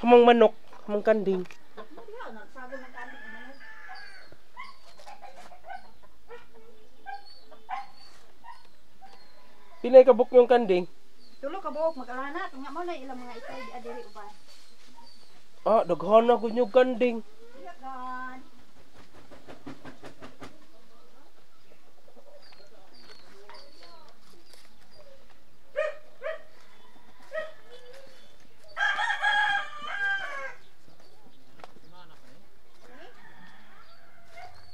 Hamang manok, hamang kanding. Pila ka buok yung kanding? Tulo ka buok mag-alanak nga mo na ilang mga itay di adiri uban. Ah, daghan na gud yung kanding. Daghan.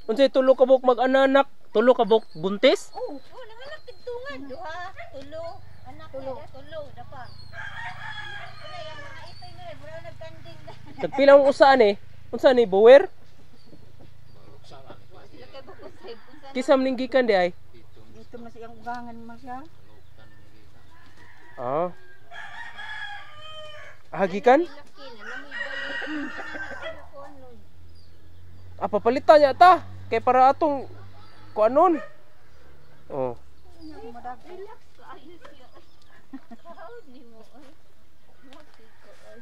Unsay tulo ka buok mag-ananak? Tulo ka buok buntis? Oh, Oh, nanganak tigtungan duha, tulo, anak tulo, tulo dapa. Wala yung mga itoy nila, wala nagkanding na. Nagpilang usaan eh. Unsa ni buwer? Sila kay bukod sa unsa. Kisam ning gikan di ay. Dito mas iyang ugangan mo siya. Ah. Ah, gikan? Laki na namoy balik. Ah, papalitan niya ta. Kay para atong kuanon. Oh. Relax kaayo siya. Kaon ni mo ay. Mati ko ay.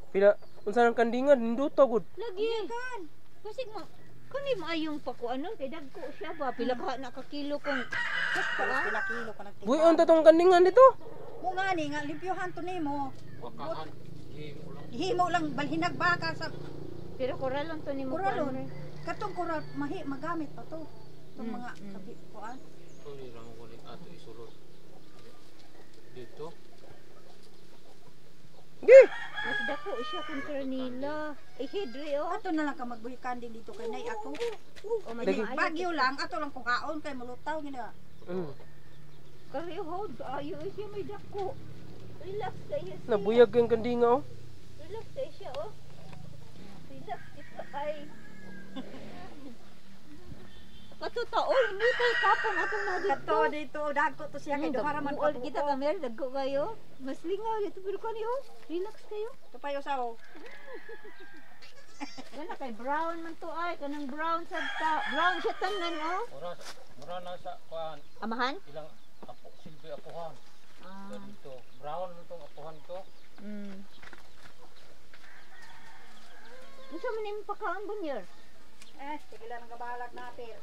Pila unsa nang kandingan ninduto gud. Lagi. Basig mo kani maayong pakuanon kay dagko siya ba pila ka na ka kilo kung Pila kilo ka nagtimbang. Buyon ta tong kandingan dito. Mo nga ni nga limpyohan to nimo. Wakahan. Himo lang balhinag baka sa pero koralon to nimo kuralon. Katong kural mahi magamit pa to. Itong mga sabi kuan. Sorry lang ko ni ato isulod. Dito. Gi. Mas dako siya kontra nila. Ay hidre oh. Ato na lang ka magbuhi kanding dito kay nay ato. Oh, mas Lagi. maayo. Bagyo lang ato lang kuhaon kay mulutaw gina. Kari hold ayo siya may dako. Relax kayo siya. Nabuyag yung kandinga oh. Relax kayo siya oh. Relax ito ay. Kato ta oy ni kay kapon atong na dito. Kato dito dagko to siya kay duha ra man Buol kita kamer dagko kayo. Mas lingaw dito pero kani oh. Relax kayo. Tupayo sa oh. Kana kay brown man to ay kanang brown sad ta. Brown siya tanan oh. Mura mura na sa kuan Amahan? ilang apo silbi apuhan. Ah. Dito brown man tong apuhan to. Unsa man imong pakaon bunyer? Eh, sige lang ang kabalag napir.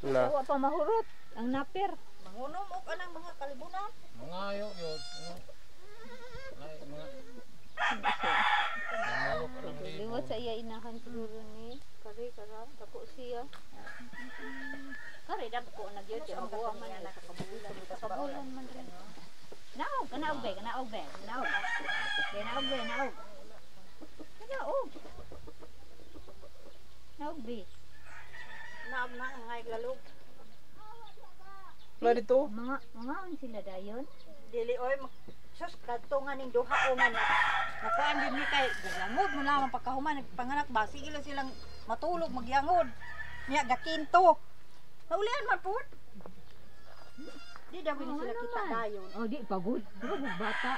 Na. Wa pa mahurot ang naper. Mangunom og anang mga kalibunan. Mga ayo yun. Ay, mga Liwat sa iya inahan siguro ni. Kare kara dako siya. Kare dagko na gyud siya mabuha man na kabulan man rin. Naog, kanaog be, kanaog be, kanaog. Kanaog be, naog. Kanaog. Naog be. Naog na ang mga iglalog. Na dito. Mga mangaon sila dayon. Dili oy sus kadto nga ning duha o nga nakuan din ni kay gayangod mo lamang pagkahuman nagpanganak ba sige lang silang matulog magyangod. Niya gakinto. Naulian man pud. Di daw gini sila kita dayon. Oh, di pagod. Puro bata.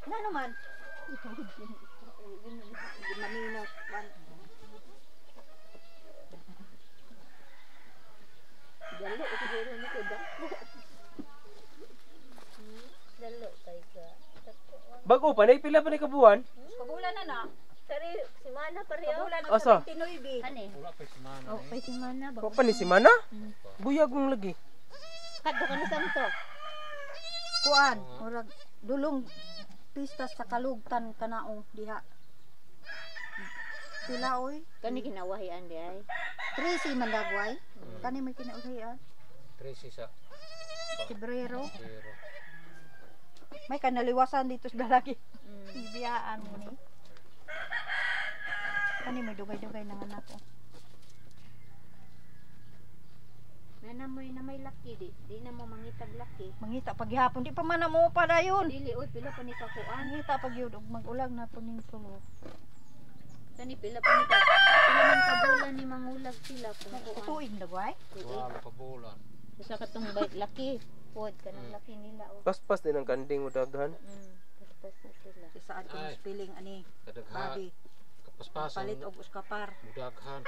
Na naman. Di maminaw. Dalo siguro ni kay dako. Dalo kay ka. Bago pa nay pila pa ni kabuan? Kabulan na na. Sari simana pareho. Kabulan na Asa? 29. Kani? Wala pa semana. Oh, kay simana ba? Wa pa ni simana? Buyag mong lagi. Kadto ka na sa to. Kuan, murag dulong pistas sa kalugtan kanaong diha. Pila oy? Kani ginawahian di ay. 13 man dagway. Kani may kinauhian. 13 sa Pebrero. pero May kanaliwasan dito sa dalagi. Ibiyaan mo ni. Kani may dugay-dugay na anak ko. Nanamoy na may laki di. Di na mo mangitag laki. Mangita paghihapon di pa man na mo pa dayon. Dili oy pila pa ni kakuan. Mangita pag yun og magulag na to ning tulo. Kani pila pa ni ka. Pila man kabulan ni mangulag sila kung kuan. Tuig dagway. wala pa bulan. Usa ka tong bait laki. Pod kanang laki nila oh. Paspas din ang kanding mo daghan. Paspas na sila. Sa ato Ay. piling ani Kadaghan babi. kapaspasan. Palit og uskapar. Mudaghan.